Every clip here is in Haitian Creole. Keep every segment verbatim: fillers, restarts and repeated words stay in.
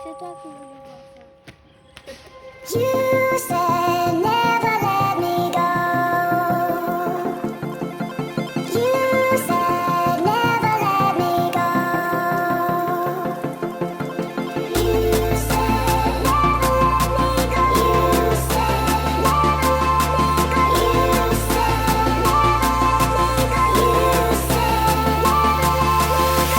You said never let me go. You said never let me go. You said never let me go. You said never let me go. You said never let me go. You said never let me go.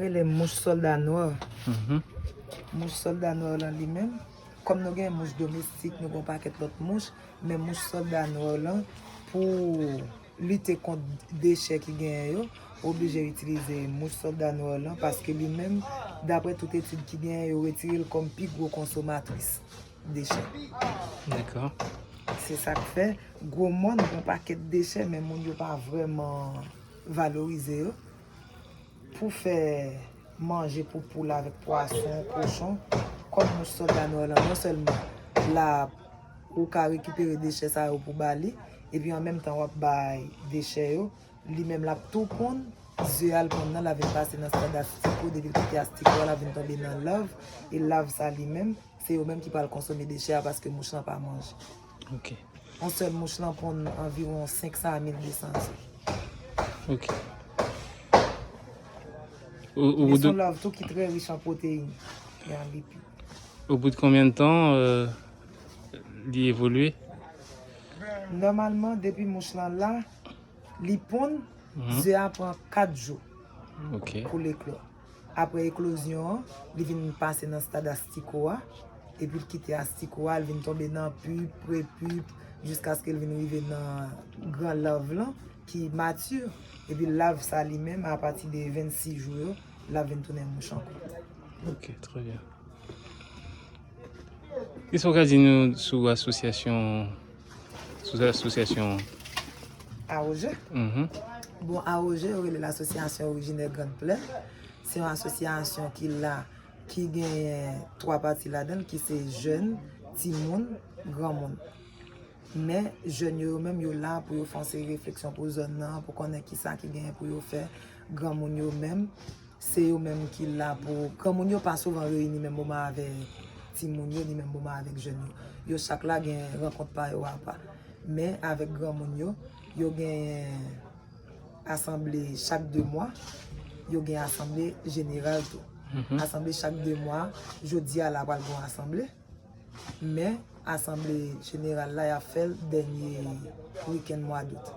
Rele mouch sòlda nwè. Mhm. Mouch sòlda nwè lan li menm, kòm nou gen mouch domestik, nou gen yon pakèt lòt mouch, men mouch sòlda nwè lan, pou lite kont dechè ki genyen yo, oblije itilize mouch sòlda nwè lan, paske li menm, daprè tout etid ki genyen, yo retire l kòm pi gwo konsomatris dechè. Dakò. Se sa k fè, gwo mòn, yon pakèt dechè, men moun yo pa vrèman valorize yo. Pou fè manje pou poul avèk pwason, kochon, kòm mouch sòlda nwè lan, non sèlman la, ou ka rekipere dechè sa yo pou ba li, epi an menm tan w ap bay dechè yo, li menm l ap tou ponn, ze a l ponn nan, l ap vin pase nan stad astiko, depi l kite astiko a, l ap vin tonbe nan lav, e lav sa li menm, se yo menm ki pral konsome dechè a paske mouch lan pa manje. Ok. Yon sèl mouch lan ponn anviwon senk san a mil de san ze. Ok. Ou, ou, Men se yon lav tou ki trè rich an pwoteyin e an lipid. Au bout de combien de temps, euh, li evolye? Nòmalman, depi mouch lan la, li ponn, mhm, ze a pran kat jou, ok, pou l eklò. Apre eklozyon an, li vin pase nan stad astiko a, epi l kite astiko a, l vin tonbe nan pip, prepip, jiskaske l vin rive nan gran lav lan, ki mati. Epi lav sa li menm, apati de vennsis jou yo, l ap vin tounen mouch ankò. Ok, trè byen. Kisa w ka di nou sou asosyasyon, sou asosyasyon an? A O G? Mhm. Bon, A O G, yo rele l Asosyasyon Orijinè Grand Plaine. Se yon asosyasyon ki la, ki genyen twa pati ladan l, ki se jèn, timoun, granmoun. Men, jèn yo, yo menm, yo la pou yo fè yon seri refleksyon pou zòn nan, pou konnen kisa ki genyen pou yo fè. Granmoun yo menm, se yo menm ki la pou, granmoun yo pa souvan reyini menm moman avèk timoun yo, ni menm moman avèk jèn yo. Yo chak la gen rankont pa yo apa. Men avèk granmoun yo, yo gen asanble chak de mwa, yo gen asanble jeneral tou. Mhm. Asanble chak de mwa, jodi a la pral gen yon asanble. Men, asanble jeneral la, y ap fè l dènye wikenn mwa dout.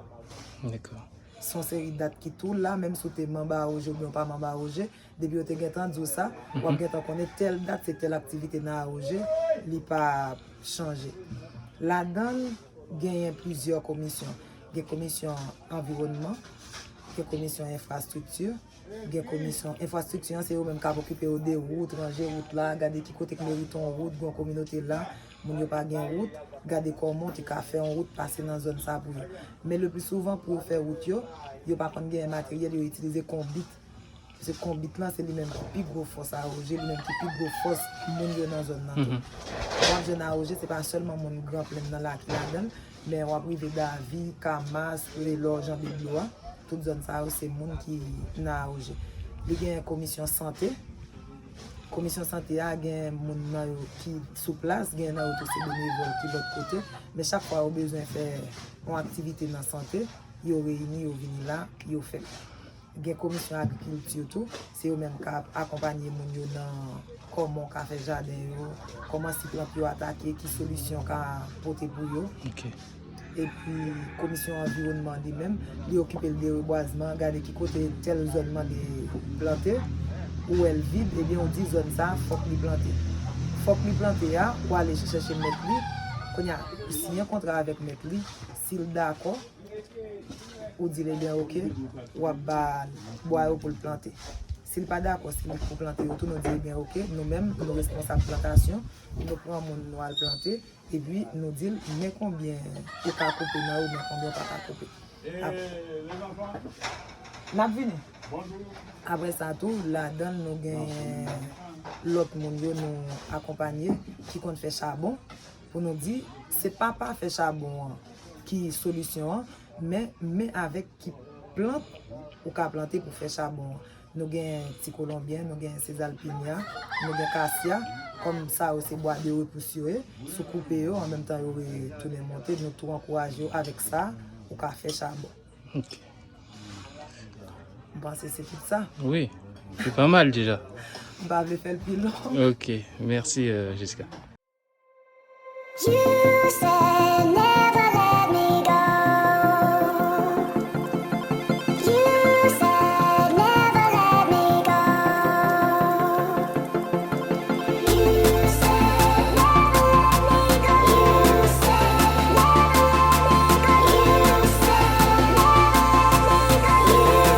Dakò. Se yon seri dat ki tou la, menm si w te manm A O G oubyen w pa manm A O G, depi yo te gentan di w sa, w ap, mhm, gentan konnen tèl dat se tèl aktivite nan A O G, li pa chanje. Ladan l, genyen plizyè komisyon. Gen komisyon anviwònman, gen komisyon enfrastrikti, gen komisyon enfrastrikti an, se yo menm k ap okipe yo de wout, ranje wout la, gade ki kote k merite yon wout, gen yon kominote la, moun yo pa gen wout, gade kòman w te ka fè yon wout pase nan zòn sa pou yo. Men le pli souvan, pou yo fè wout yo, yo pa konn genyen materyèl, yo itilize konbit. Paske konbit lan, se li menm ki pi gwo fòs A O G, li menm ki pi gwo fòs moun yo nan zòn nan tou. Mhm. W ap jwenn A O G, se pa sèlman moun Gran Plèn nan la ki ladan l, men w ap rive Davi, Kamas, Lelò, Jan de Dlo a. Tout zòn sa yo, se moun ki nan A O G. Li gen komisyon sante. Komisyon sante a gen moun nan yo ki sou plas, gen nan yo tou se benevòl ki lòt kote. Men chak fwa yo bezwen fè yon aktivite nan sante, yo reyini, yo vini la, yo fè l. Gen komisyon agrikilti tou, se yo menm k ap akonpanye moun yo nan kòman w ka fè jaden yo, kòman si plant yo atake, ki solisyon w ka pote pou yo. Ok. Epi komisyon anviwònman li menm, li okipe l de rebwazman, gade ki kote tèl zòn mande plante, ou wè l vid, ebyen ou di zòn sa a fòk li plante. Fòk li plante a, ou ale chèche mèt li, kounye a, ou siyen kontra avèk mèt li, si l dakò, Ou di l, ebyen, oke, w ap ba l bwa yo pou l plante. Si l pa dakò, si li pou plante yo tou, nou di, ebyen, oke, nou menm, nou responsab plantasyon, nou pran moun, nou al plante, epi nou di l, men konbyen ou ka koupe nan yo, men konbyen ou pa ka koupe. Ap-, n ap vini. Apre sa tou, ladan l, nou gen lòt moun yo nou akonpanye ki konn fè chabon, pou nou di, se pa pa fè chabon an ki solisyon an, men, men avèk ki plant ou ka plante pou fè chabon an. Nou gen ti kolonbyen, nou gen sezalpinya, nou gen kasya, kòm sa yo se bwa de repous yo ye, si w koupe yo, an menm tan yo retounen monte, nou tou ankouraje w avèk sa, ou ka fè chabon. Ok. M panse se tout sa. Wi, se pa mal deja. M pa vle fè l pi long. Ok, mèsi, euh, Jessica. You say never let me go. You say never let me go. You say never let me go. You say never let me go. You say never let me go. You say never let me go. You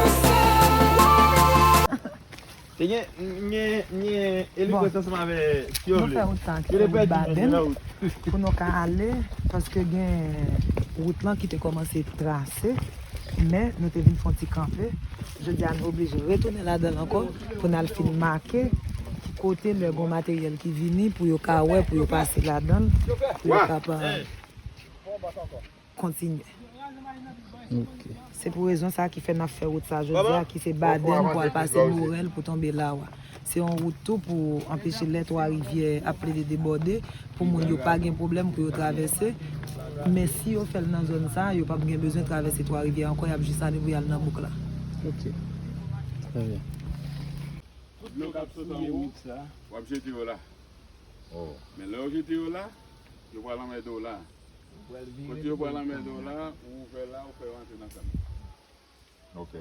say never let me go. Te gen, gen, gen elikoptè ansanm avè Bon, nou fè wout sa ki se wout Baden pou nou ka ale, paske gen wout lan ki te kòmanse trase, men nou te vin fè yon ti kanpe. Jodi a, nou oblije retounen ladan l ankò pou n al fin make kote lè gon materyèl ki vini pou yo ka wè, pou yo pase ladan l, pou yo kapab kontinye. Ok. Se pou rezon sa ki fè n ap fè wout sa jodi a, ki se Baden pou al pase Lorèl pou tonbe Lawa. Se yon wout tou pou anpeche lè Twa Rivyè ap plede debòde, pou moun yo pa gen pwoblèm pou yo travèse. Men si yo fè l nan zòn sa, yo p ap gen bezwen travèse Twa Rivyè ankò, y ap jis ale pou y al nan bouk la. Ok. Trè byen. Dlo k ap sot anwo, w ap jete yo la. Oh. Men lè w jete yo la, yo pral anmède w la. Kote yo pral anmède w la, ou ouvè la, ou fè yo antre nan kay. Ok.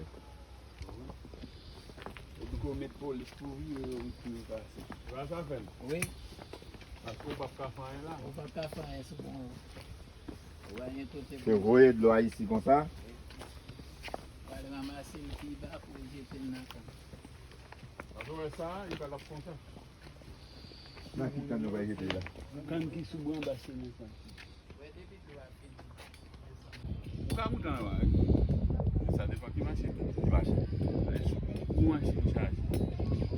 Epi tou, ou met polis pou vire yo, pou yo pase. Ou wè sa fè l? Wi. Paske ou p ap ka fè anyen la. Ou p ap ka fè anyen sou pon an. Ou wè gen kote. Se voye dlo a isi konsa? Pral ranmase l pi ba pou jete l nan kay. Paske ou wè sa, li pa t ap konsa. Nan ki kann nou pral jete la? Kann ki sou bwa anba semen sa. Ou ka goute anba, wi. Sa depann ki machin. Ki machin? Lè sou gwo machin chaje.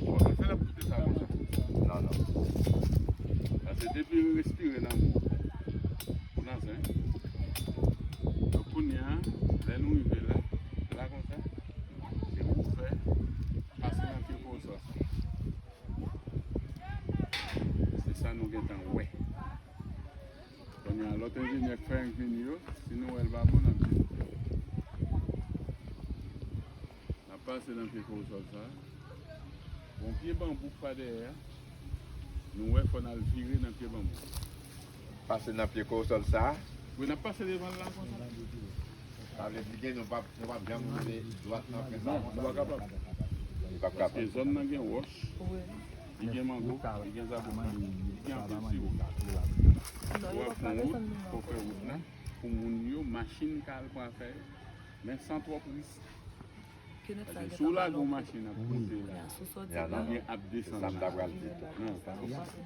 Ou pa ka fè l ap goute sa konsa. Non, non. Paske depi l respire nan moun, ou nan zen. Donk, kounye a, lè nou rive la, la konsa, se ouvè, pase nan pye kòsòl. Se sa nou gentan wè. Kounye a, lòt enjenyè k fè enk vini yo, si nou wè l pa bon, n ap di l. N ap pase nan pye kòsòl sa. Bon, pye banbou k pa dèyè a, nou wè fò n al vire nan pye banbou. Pase nan pye kòsòl sa. Wi, n ap pase devan l la konsa. Sa vle di gen nou p ap, nou p ap janm rive dwat nan fen sa. Non, nou pa kapab. Li p ap kapab. Paske zòn nan gen wòch, li gen mango, li gen zaboka, li gen anpil siwo. Ou ap fè wout, fò fè wout la pou moun yo, machin ka al pran afè yo, men san twòp risk. Paske si w lage yon machin ap pouse la, oubyen ap desann la, non, pa posib.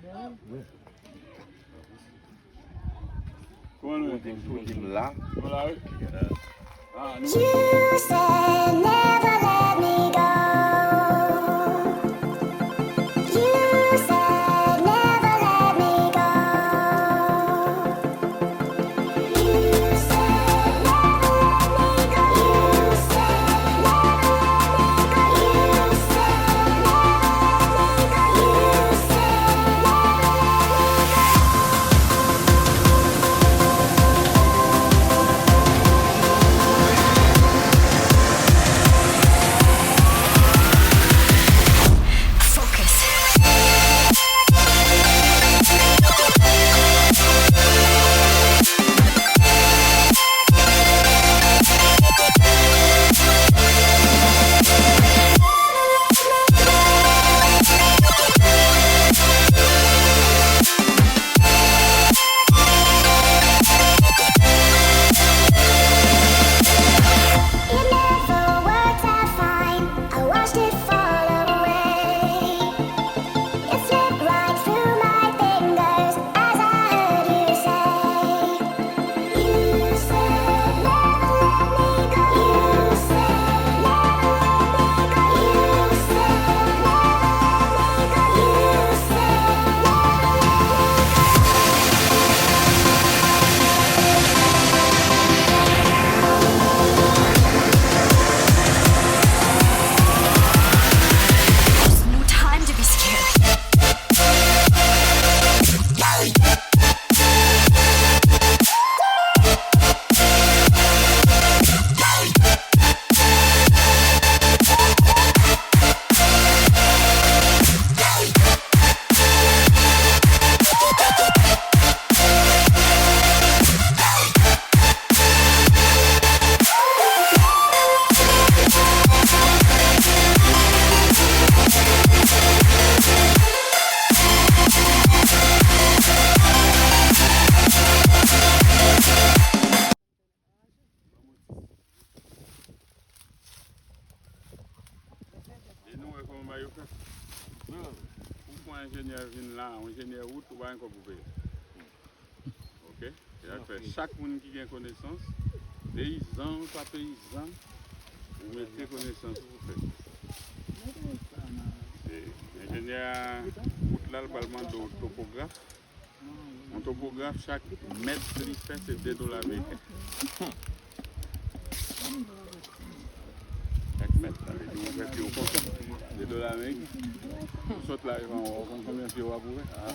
Kòman nou ye? Ou di m la. Ou la, wi. Ah, nou. You say never let me go. You say never let me go. You say never let me go. You say never let me go. You say never let me go. You say never let me go. Wè kòman bagay yo fèt. Pou fè yon enjenyè vin la, yon enjenyè wout, ou pa gen kòb pou peye. Ok? Se sa k fè chak moun ki gen konesans, peyizan pa peyizan, ou mete konesans ou pou fè. Se enjenyè wout la, l pral mande w topograf. Yon topograf, chak mèt li fè, se de dola ameriken. Chak mèt, sa vle di ou fè pi w konsa. De dola ameriken. Ou sot la, ou konn konbyen pye w ap ouvè? Ah.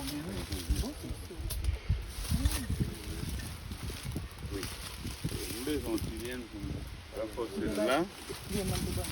Wi. M bezwen yon ti lyen pou m ranfòse l la. Yon lòt la, pou sa.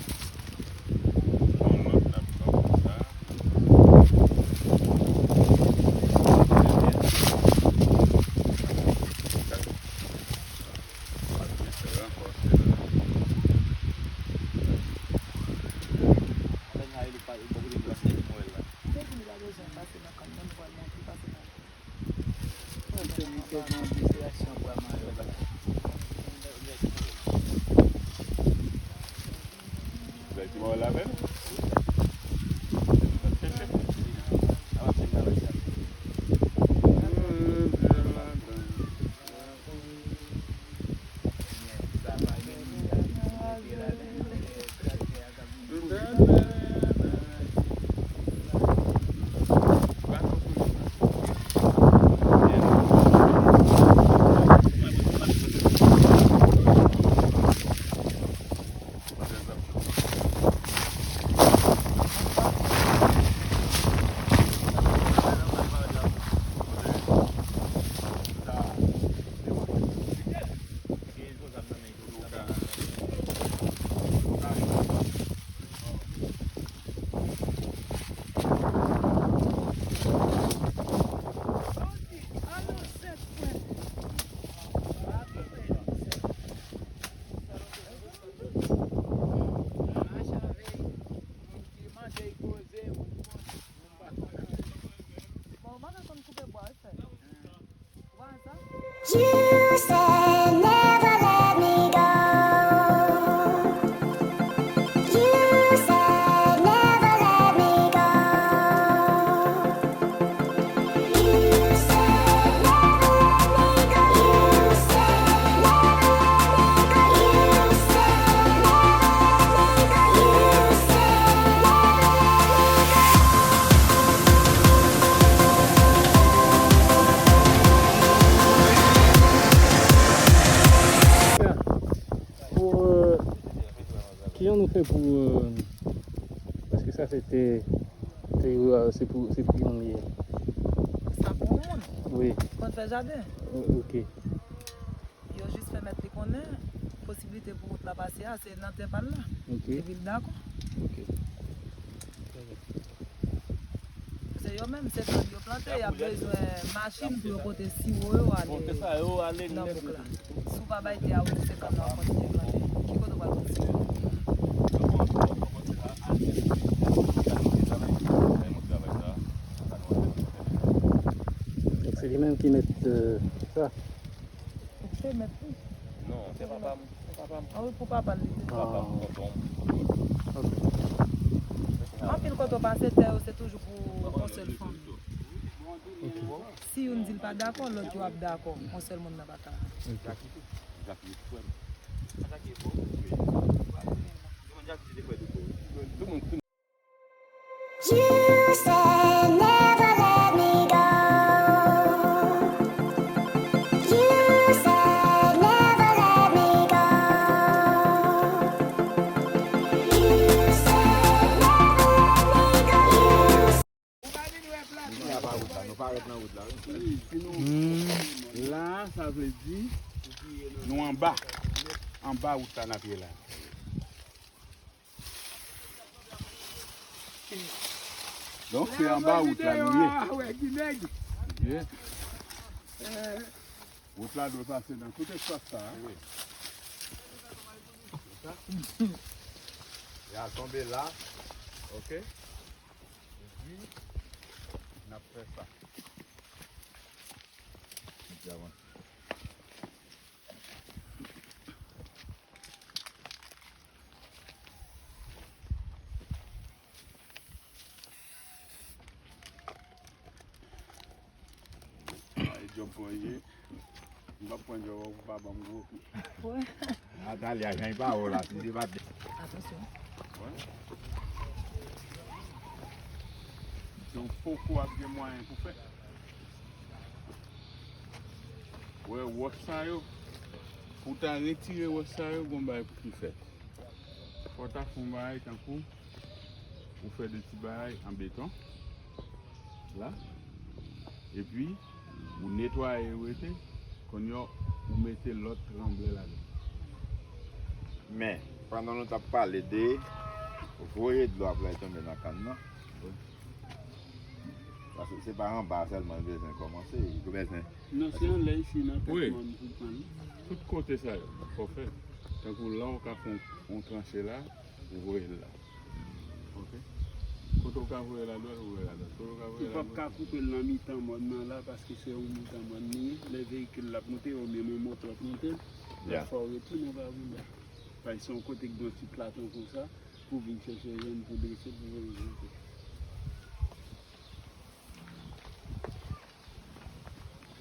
You said never let me go. You said never let me go. You said never let me go. You said never let me go. You said never let me go. You said never let me go. Pou, euh, kijan nou fè pou, euh, paske sa se te, te, euh, se pou, se pou yon li ye. Sa pou yon moun? Wi. Konn fè jaden? O-, ok. Yo jis fè mèt li konnen posiblite pou wout la pase a, se nan tè pa l la. Ok. Epi l dakò. Ok. Se yo menm, se tann yo plante, y ap bezwen machin pou yo pote siwo yo ale nan bouk la. Si w pa bay tè a, ou di se kann nan w ap kontinye plante. Ki kote w pral pran siwo? Donk se li menm ki mèt, euh, sa. Se mèt li. Non, se papa m. Se papa m. Ah wi, pou papa l li te. Papa m, tonton m. Ok. Anpil kote w pase, tè yo se toujou pou yon sèl fanmi. Ok. Si youn di l pa dakò, lòt yo ap dakò. Yon sèl moun nan pa ka. Ok. Jackie, Jackie, frè m. Jackie, bon. Wi. Jackie, se frè tou. Tout moun You said never let me go. You said never let me go. You said never let me go. You Nou pa vin wè plat. Nou pa wout la, nou pa ret nan wout la, wi. Hmm. La, sa vle di nou anba. Anba wout la n ap ye la. Donk, se anba wout la nou ye. Wout la dwe pase nan tout espas sa a. Wi. Konsa. Li al tonbe la. Ok. Epi, n ap fè sa. Epi avanse. Djòb pou ye. M p ap pran djòb ou pa ban m gwo kou. Wè. Natalia, jan pa wè la, si se pa te. Atansyon. Wè. Se yon fo kou ap gen mwayen pou fè. Wè, wòch sa yo, pou w ta retire wòch sa yo, gon bagay pou ki fèt. Fò w ta fè yon bagay tankou ou fè de ti bagay an beton la, epi ou netwaye rete, kounye a ou mete lòt tranblè ladan. Men, pandan nou t ap pale de voye dlo ap lè tonbe nan kann nan, paske se pa anba sèlman l bezwen kòmanse, li bezwen. Non, se anlè isi nan tèt mòn pou pran li. Tout kote sa yo, fò fè. Tankou la, ou ka fè yon, yon tranche la, ou voye l la. Ok. Kote w ka voye l a dwat, ou voye l a dwat. Kote w ka voye l a goch. Ou p ap ka koupe l nan mitan mòn nan la, paske se yon mitan mòn li ye. Lè veyikil l ap moute, oubyen yon moto ap moute l, l ap fè w retounen pa boulda. Paske se yon kote k gen yon ti platon konsa, pou vin chèche jwenn, pou drese, pou voye monte.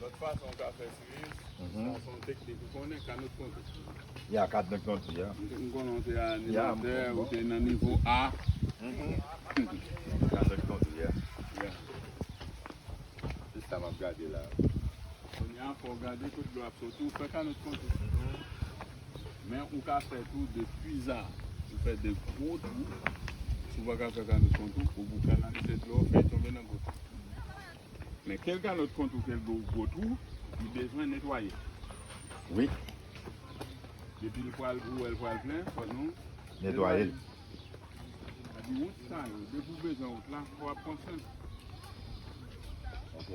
Lòt fason w ka fè swiv, sa se yon teknik ou konnen, kanot kontou. Ya, kanot kontou, ya. M konnen w te animatè, ou te nan nivo A. Kanot kontou, ya. Ya. Se sa m ap gade la. Kounye a, fò w gade kote dlo ap soti, ou fè kanot kontou. Men ou ka fè tou de pwiza, ou fè de gwo twou. Si w pa ka fè kanot kontou, ou pou kanalize dlo, fè l tonbe nan gwo twou. Men ke l kanot kontou, ke l gwo, gwo twou, li bezwen netwaye. Wi. Depi l pral, ou wè l pral plen, fò nou netwaye l. Sa di wout sa yo, depi w bezwen wout la, fò w ap pran swen. Ok.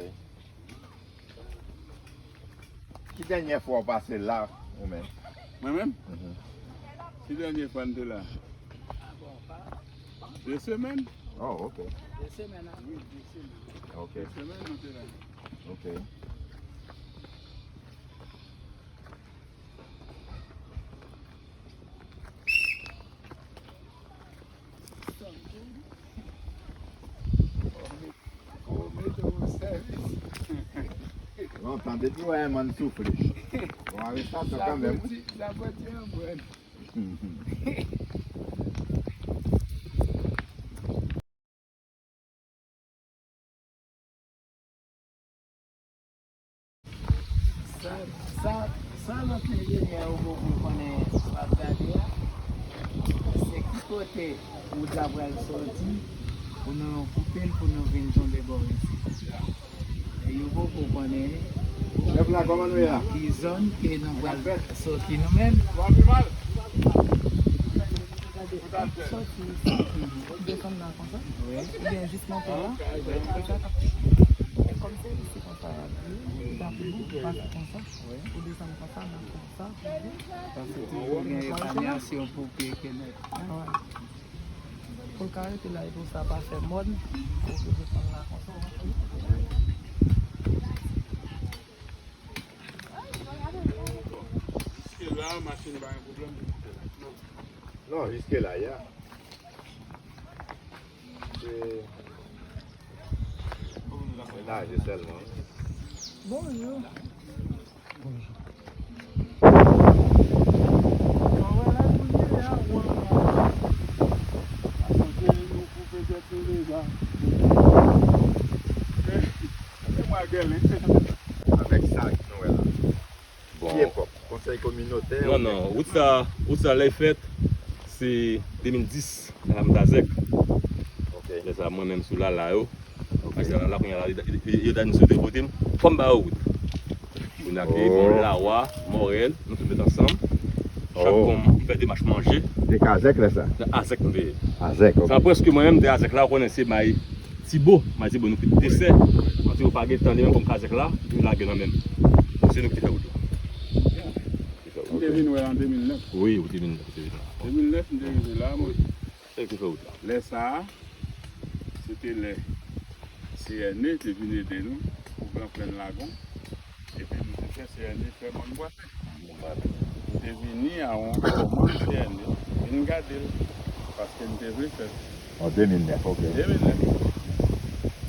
Ki dènye fwa w pase la, ou menm? Mwen menm? Mhm. Ki dènye fwa m te la? De semèn. Oh, ok. De semèn, a? Wi, de semèn. Ok. De semèn, mwen te la. Ok. Lontan depi w wè yon moun soufle. Bon, arestasyon kanmenm. Sa pwodui, sa pwodui yon bon. Sa, sa, sa lòt enjenyè yo poko konnen w ap gade a, se ki kote wout la pral sòti pou nou koupe l, pou nou vin tonbe bò isi. E yo poko konnen ki zòn ke nou pral sòti nou menm. Sòti isi, desann la konsa. Wi. Oubyen jis monte la. Wi. Konsa k ap, kòm se isi konsa y ap ye, li ta pi bon pou pase konsa. Wi. Pou desann konsa, nan konsa, pou di. Paske toujou gen evalyasyon pou pye kenèt. Wi. Pou l ka rete la, epi w sa pa fè mòn, ou toujou desann la konsa. Jiske la, machin pa gen pwoblèm pou monte la. Non, jiske la, ya. Se, se naje sèlman. Bonjou. Bonjou. Mwen wè la, nou ye a, wè. Paske nou koupe tèt nou deja. Gade mwa gèlè. Avèk sa nou wè la. Bon. Ki epòk? Konsèy kominotè? Non, non. Wout sa, wout sa lè l fèt, se de mil dis, nan Lamzazèk. Ok. Lè sa, mwen menm sou Lala yo. Ok. Paske Lala, kounye a, yo, yo, yo, yo ta di m si yo te vote m, fò m ba yo wout. Kounye a, ke, bon, Lawa, Mòrèl, nou tout met ansanm. Chak kòm fè demach manje. Te Kazèk lè sa? Se Azèk m te ye. Azèk, ok. Sa prèske mwen menm, m te Azèk la, ou konnen se bay Tibo, m a di, bon, nou tout te sè. Paske yo pa gen tan, li menm kòm Kazèk la, yo lage nan men m. Se nou ki te fè wout la. Ki te fè wout. M te vin wè an de mil nèf. Wi, ou te vin, ou te vin. De mil nèf, m te rive la, mwen. Wi. Se ki te fè wout la. Lè sa a, se te lè C N E te vin ede nou pou Gran Plèn Lagon. Epi nou te fè C N E fè mòn bwase. Nou te vini a yon kòmand C N E, vin gade l, paske n te vle fè l. An de mil nèf, ok. De mil nèf.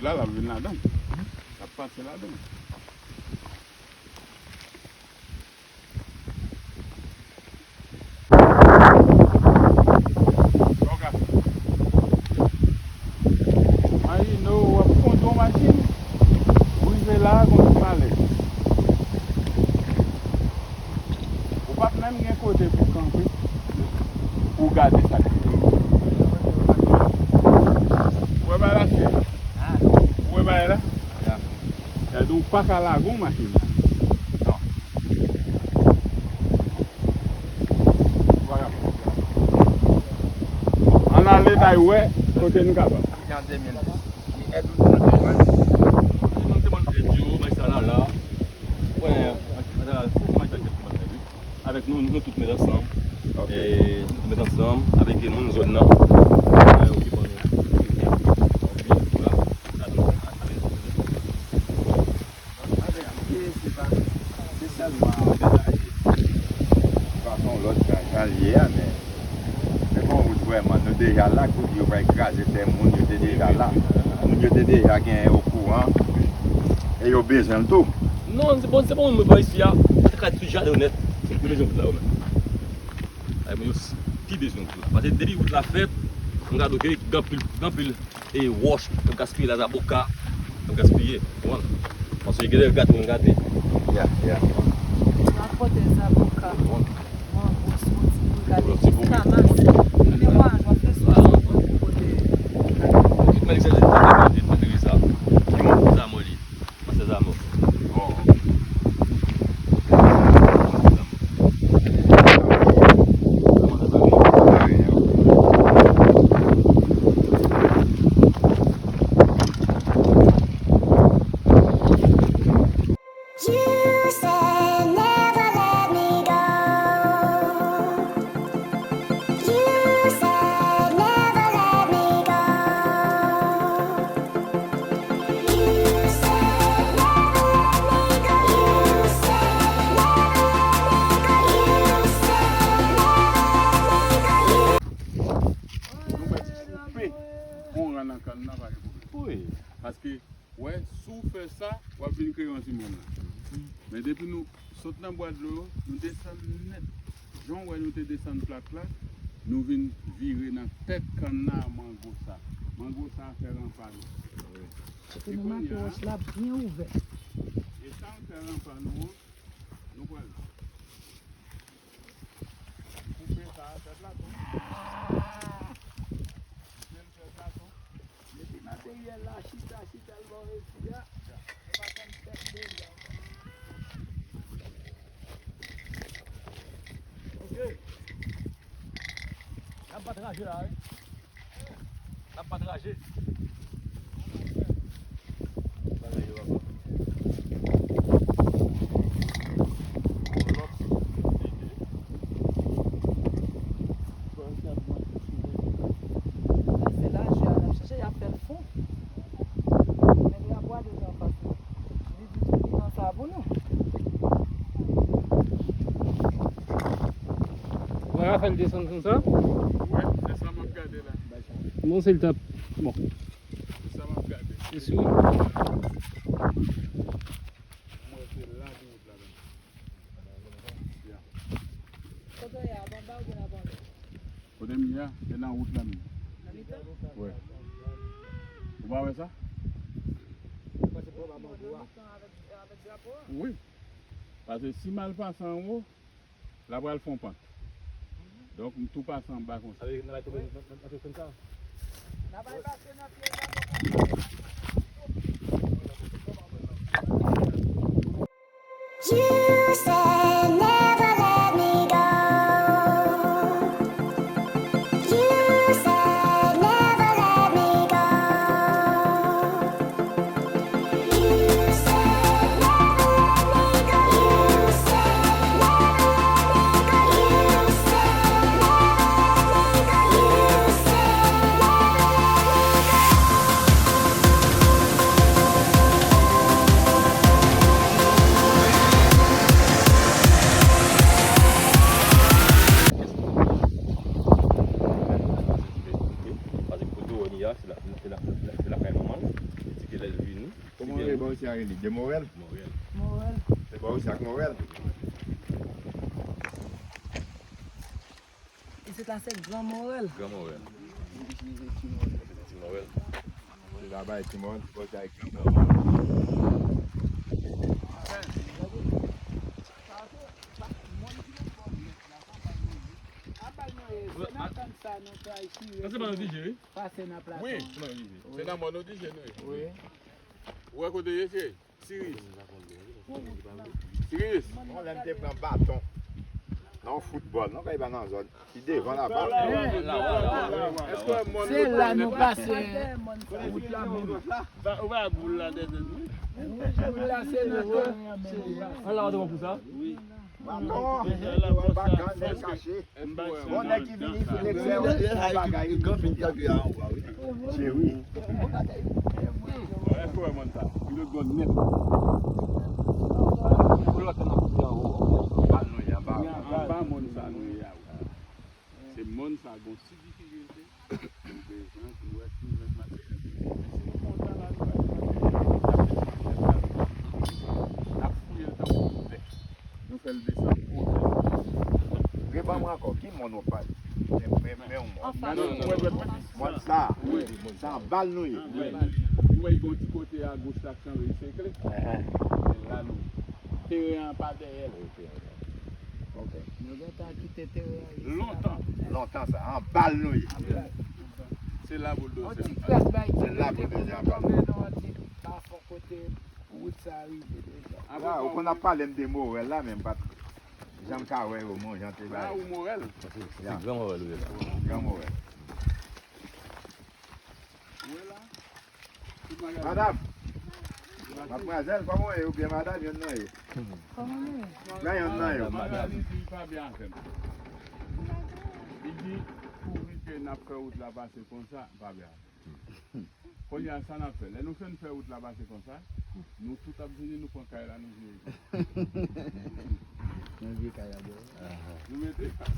wout la, l ap vin ladan. L ap pase ladan. Imajine w ap kondui yon machin, ou rive la, gon ti malè. Ou p ap menm gen kote pou kanpe, pou gade sa k rive. Ou wè bagay la, chè? Ou wè bagay la? Gade, ou pa ka lage yon machin la. Non. Ann ale bay wè kote nou kapab. Depi an de mil dis, li èd ou nan devan. Li te montre yo, men sa la, la. Wè, avèk nou, nou tout met ansanm. Ok. E, nou tout met ansanm avèk moun zòn nan. E, okipan nou. Vwala. Sa nou, avèk se pa, se sèlman yon bagay. Fason lòt jan, jan l ye a, men se pa yon wout vrèman. Nou deja la, kote yo pral kraze tè moun, yo te deja la. Moun yo te deja gen okouran. E yo bezwen l tou. Non, se bon, se bon, moun mwen pa isi a. Yo te ka tout jaden yo nèt. Nou bezwen wout la, yo menm. Ay, moun yo s- pi bezwen wout la. Paske depi wout la fèt, nou gade ke gen anpil, gen anpil E wòch, n ap gaspiye la, zaboka, n ap gaspiye, ou konprann? Paske gen lè gato, n gate. Ya, ya. N ap pote zaboka, mango, soti pou gade ti kamas. Mwen, mwen, mwen fè soti pou pote. Tout mèt sa, tout mèt sa. Ki mò? Sa mò li. Pastè Zamò. Bon. You said never let me go. You said never let me go. You said never let me go. You said never let me go. You said never let me go. You Nou mèt koupe yon ran nan kann nan, pa gen pwoblèm. Wi. Paske, wè, si w fè sa, w ap vin kreye yon ti mòn la. Men depi nou sot nan bwa dlo yo, nou desann nèt. Jan w wè nou te desann plat la, nou vin vire nan tèt kann nan a mango sa. Mango sa fè ranpa nou. Wi. Kote nou make wòch la byen ouvè. E sa fè ranpa nou an, nou pral koupe sa a tèt la tou. Koupe l tèt la tou. Mete materyèl la, chita, chita l bò eti a. Nou pa konn tèt de l la. Ok. N ap bat raje la, wi. N ap bat raje. Bagay yo, papa. Se lajè a n ap chache, y ap fè l fon. Men drapo a deja anfas nou. Li di tout bilan sa a pou nou. Ou wè Raphaël desann konsa? Wè, se sa m ap gade la. Bon, se l t ap, bon. Se sa m ap gade. Se sou. M wè se la gen wout la menm. Ya. Kote w ye a, anba w oubyen anba w? Kote m ye a, se nan wout la menm. Nan mitan? Wi. Ou pa wè sa? Nan mitan avèk, avèk drapo a? Wi. Paske si m al pase anwo, l ap pral fè yon pant. Donk, m tou pase anba konsa. Sa vle di n a bay tonbe nan, nan, nan pye frenn sa? N a bay pase nan pye zaboka. You said never let me go. You said never let me go. Paske kote w ye a, se la, se la, se la, se lakay manman l. Li di ke lè l vini, Kòman yo rele bò isi a rele? De Morèl? Morèl. Morèl. Se bò isi ak Morèl. Isit la se Gran Morèl. Gran Morèl. Ti Morèl. Se laba e Ti Morèl, se bò isi a e Gran Morèl. Sa se pa nan vije, wi. Pase nan plato. Wi, se nan vije. Se nan mòn Odije nou ye. Wi. Ou wè kote ye, cheri? Siris. Siris. Yon lè m te pran baton nan yon foutbòl, non, kay pa nan zòn. Ki devan laba. Se la nou pase wout la menm. Ou pa boul la dèdè nou. Boul la se nan kè. An la, w te bon pou sa? Wi. Baton. Baton, nèg kache. Bon, nèg ki vini, ki vle fè yon bagay. Gran fin kalkile a anwo a, wi. Cheri. Èske w wè mòn sa? Pilot gòl nèt. Pilot nan kote anwo. Anba nou ye, anba. Anba mòn sa nou ye a, wi. Se mòn sa gon si difikilte. Nou bezwen pou nou wè si nou jwenn materyèl. Men si nou kontan la, nou pa jwenn materyèl. N ap fouye l tankou yon bèf. Nou fè l desann kote. Reban mwen ankò, ki mòn w ap pale? Men, men, men yon mòn. Anfas. Mòn sa. Wi, Se anba l nou ye. Ou wè, gen yon ti kote agoch la k sanble sekle. Se la nou ye. Teren an pa dèyè l. Ok. Nou gentan kite teren an. Lontan. Lontan sa, anba l nou ye. Se la bouldozè. Se la bouldozè anba l. Tonbe nan yon ti bafon kote wout sa rive deja. Ou konn ap pale m de Morèl la, men m pa t janm ka wè yo, men jan te bay. Ou Morèl? Se Gran Morèl ou ye la. Gran Morèl. Madanm, madmwazèl, kòman w ye? Oubyen madanm, yonn nan yo? Kòman w ye? Nan yonn nan yo. Magali di l pa byen avè m. Li di, pou vin ke n ap fè wout la pase konsa, pa byen avè m. Kounye a, sa n ap fè? Lè nou fin fè wout la pase konsa, nou tout ap vini, nou pran kay la, nou vire. Nou vire kay la, bò. Nou mete kay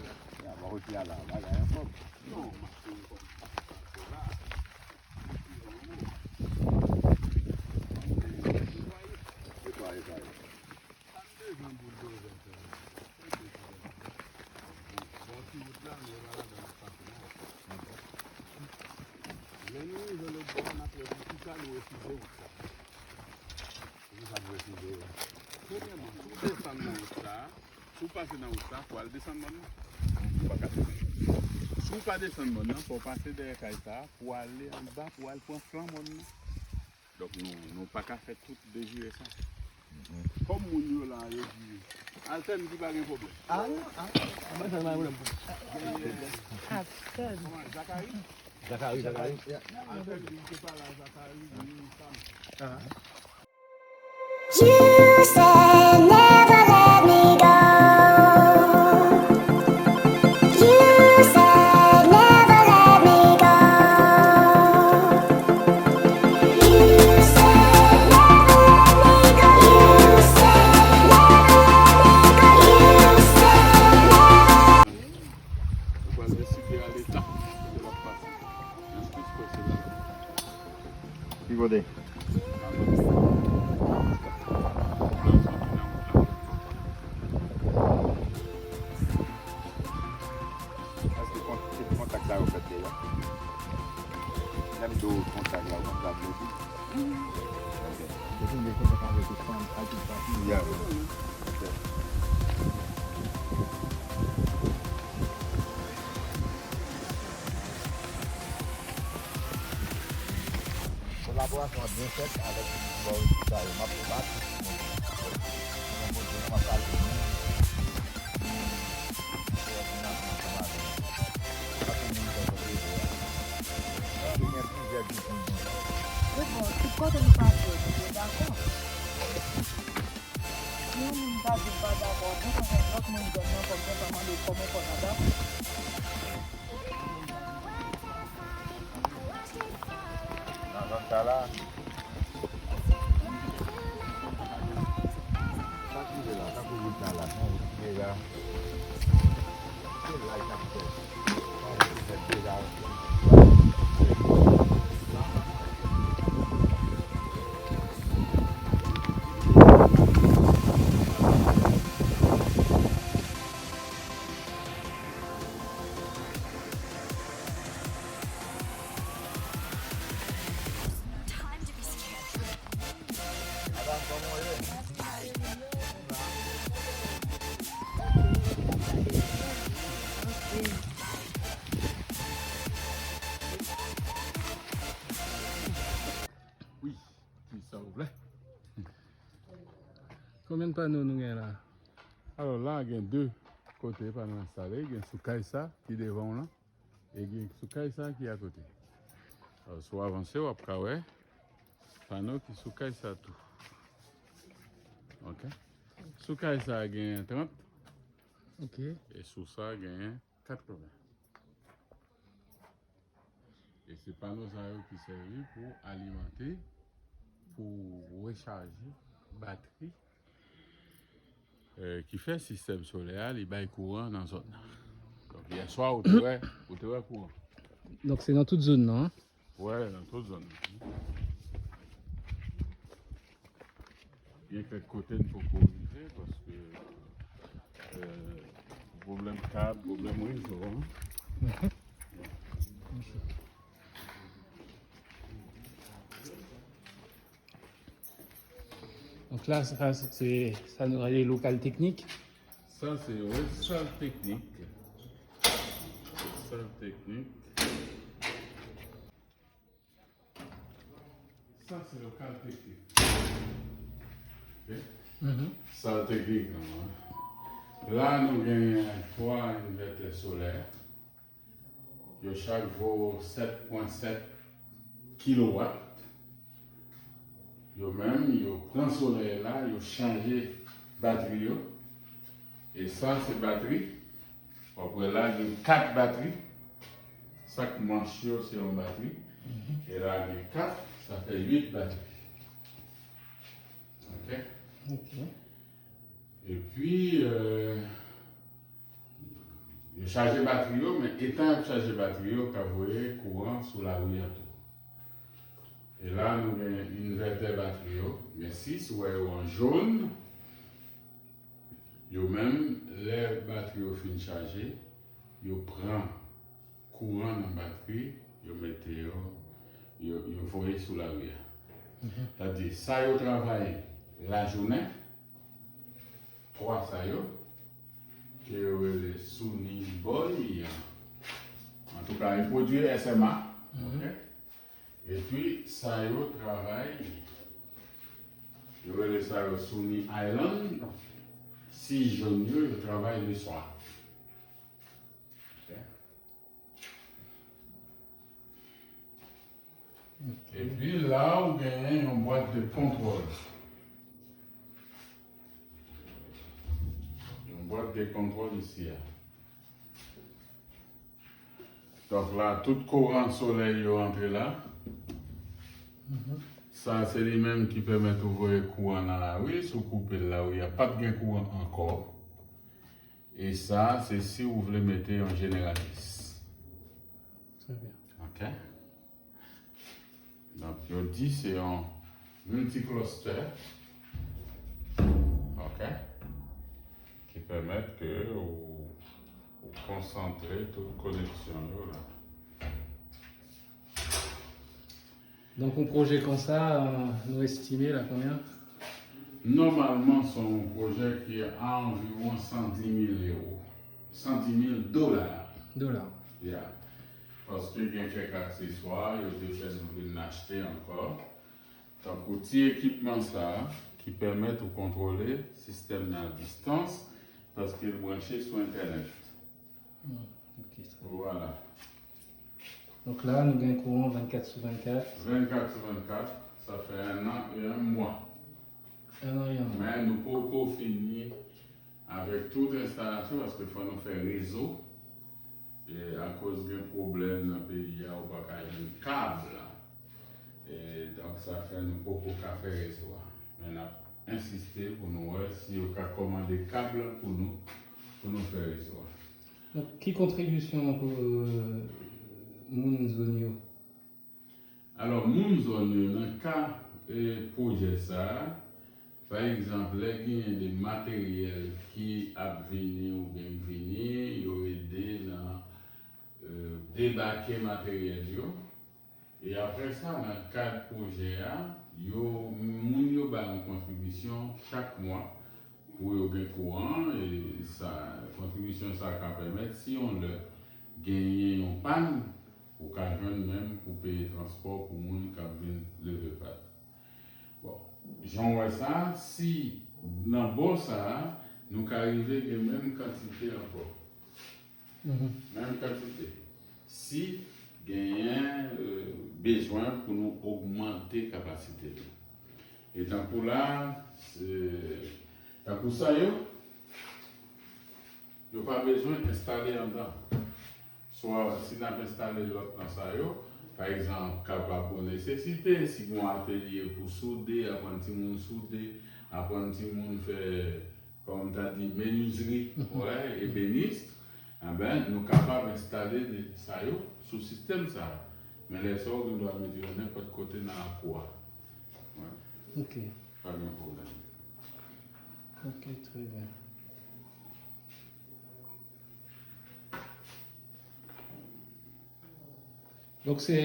la. Ya, ba, osi a la, bagay an fòm. Non, mache konsa. Netwaye, netwaye. Sa m bezwen bouldozè fè la? Bon, bon, ti wout la, men pa ladan n ap pase non. Lè nou rive lòt bò a, n ap wè pou kisa nou refize wout sa. Pou kisa nou refize wout? Premyèman, si w desann nan wout sa, si w pase nan wout sa, fò w al desann mòn nan. Ou pa ka desann. Si w pa desann mòn nan, fò w pase dèyè kay sa, pou w ale anba, pou w al pran flan mòn nan. Donk, nou, nou pa ka fè tout devire sa. Kòm moun yo la, yo di, Altèn di pa gen pwoblèm. Ah, non, ah, ah, mwen, sa, mwen, mwen. Altèn. Kòman, Zakari? Zakari, Zakari. Altèn di, se pa la, Zakari, ni Sam. You said never let me go. You said never let me go. You said never let me go. You said never let me go. You said never. Ou pral deside ale ta, kote l ap pase. Mwen plis kwè se la. Ki kote? Èske kon-, se kontak sa yo fèt deja? Lè m di w kontak la, ou konn sa m vle di? Ok. Depi m gen kontak avèk ou, fanm, ak tout pati. Yeah. Ok. Kolaborasyon an byen fèt avèk Boris Sayo. M ap bat. Mwen montre nou, m ap pale nou. Gen plizyè group moun. Men bon, tout kote nou pase, nou dakò. Si yon moun ta di l pa dakò, bon, konn gen lòt moun zòn nan kòm gen pa mande kòman fò n a dakò. Nan zòn sa la. Sa k rive la, sa k rive la, sa k rive la. Se la y ap fè. Sa k rive la. Wi, kisa w vle? Konbyen pano nou gen la? Alò, la gen de kote pano enstale, gen sou kay sa ki devan w lan, e gen sou kay sa ki akote. Alò, si w avanse, w ap ka wè pano ki sou kay sa tou. Ok. Sou kay sa genyen trant. Ok. E sou sa genyen katreven. E se pano sa yo ki sèvi pou alimante, pou rechaje batri, eh, ki fè sistèm solè a, li bay kouran nan zòn nan. Donk, yè swa, ou te wè, ou te wè kouran. Donk, se nan tout zòn nan, an? Wè, nan tout zòn nan. Gen kèk kote n poko rive, paske, eh, pwoblèm kab, pwoblèm rezo, an. Mhm. Ok. Donk la, sa, se sa nou rele lokal teknik. Sa se, wi, sal teknik. Sal teknik. Sa se lokal teknik. Ok? Sal teknik nou an. La nou genyen twa envètè solè. Yo chak vo sèt pwen sèt kilowat. Yo menm, yo pran solèy la, yo chanje batri yo. E sa se batri. W ap wè la gen kat batri. Sak manch yo se yon batri. E la gen kat, sa fè uit batri. Ok? Ok. Epi, euh, yo chaje batri yo, men etan y ap chaje batri yo, ka voye kouran sou lari a tou. E la, nou gen envètè batri yo, gen sis, ou wè yo an jòn. Yo menm, lè batri yo fin chaje, yo pran kouran nan batri, yo mete yo, yo, yo voye sou lari a. Sa di, sa yo travay lajounen, twa sa yo, ke yo rele Suni Boy, antouka, li pwodui S M A. Ok? Epi, sa yo travay, yo rele sa yo Suni Island, sis jòn yo, yo travay leswa. Ok? Epi la, ou genyen yon bwat de kontwòl. Yon bwat de kontwòl isi a. Donk la, tout kouran solèy yo antre la. Sa, se li menm ki pèmèt ou voye kouran nan lari. Si w koupe l, lari a p ap gen kouran ankò. E sa, se si ou vle mete yon jeneratris. Trè byen. Ok? Donk, yo di se yon multicluster. Ok? Ki pèmèt ke ou, ou konsantre tout koneksyon yo la. Donk, yon pwojè konsa, euh, nou estime la konbyen? Nòmalman, se yon pwojè ki a anviwon san di mil ewo. San di mil dola. Dola. Ya. Paske gen kèk akseswa, yo te fè nou vin achte ankò. Tankou ti ekipman sa a, ki pèmèt ou kontwole sistèm nan a distans, paske l branche sou entènèt. Hmm, ok, trè byen. Vwala. Donk la, nou gen kouran vennkat sou vennkat. Vennkat sou vennkat, sa fè en an e en mwa. En an e en mwa. Men nou poko fini avèk tout enstalasyon, paske fò nou fè rezo. E akoz gen pwoblèm nan peyi a, ou pa ka jwenn kab la. E donk, sa fè nou poko ka fè rezo a. Men n ap ensiste pou nou wè si yo ka kòmande kab la pou nou, pou nou fè rezo a. Donk, ki kontribisyon pou, euh, moun zòn yo? Alò, moun zòn yo, nan ka, e, pwojè sa a, pa egzanp, lè genyen de materyèl ki ap vini oubyen k vini, yo ede nan, e, debake materyèl yo. E apre sa, nan kad pwojè a, yo, moun yo bay yon kontribisyon chak mwa pou yo gen kouran, e sa, kontribisyon sa a ka pèmèt, si yon lè genyen yon pàn, ou ka jwenn menm pou peye transpò pou moun k ap vin leve pat. Bon, jan w wè sa, si nan bò sa a, nou ka rive gen menm kantite ankò. Menm kantite. Si genyen, euh, bezwen pou nou ogmante kapasite nou. E tankou la, se, tankou sa yo, yo pa bezwen enstale anndan. Swa, si n ap enstale lòt nan sa yo, pa egzanp, kapab yon nesesite, si gen yon atelye pou soude, aprann timoun soude, aprann timoun fè, kòm m ta di, menizri, wè, ebenis, enben, nou kapab enstale de, sa yo sou sistèm sa a. Men lè sa a, ou gen dwa mete yo nenpòt kote nan lakou a. Wè. Ok. Pa gen pwoblèm. Ok, trè byen. Donk, se,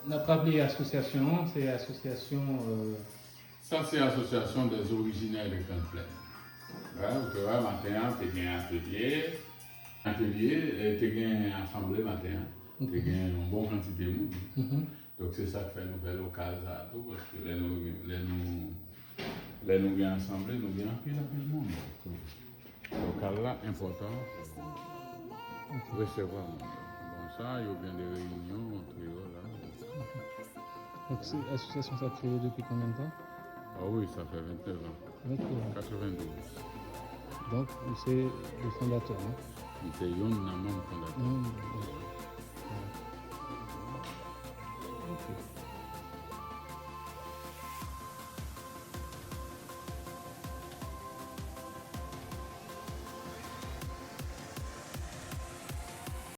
n ap raple asosyasyon an, se asosyasyon, euh, Sa se Association des Originaires de Grande Plaine. Wè, ou te wè, maten an, te gen atelye. Atelye, e, te gen asanble maten an. Te gen yon bon kantite moun. Donk, se sa k fè nou fè lokal sa a tou, paske lè nou, lè nou, lè nou gen asanble, nou gen anpil, anpil moun. Lokal la enpòtan pou resevwa moun. Bon, sa, yo gen de reyinyon ant yo la. Donk, se, asosyasyon sa kreye depi konbyen de tan? Ah wi, sa fè vennèf an. Vennèf an. Katrevendouz. Donk, ou se le fondatè, non? M se youn nan manm fondatè. Hmm.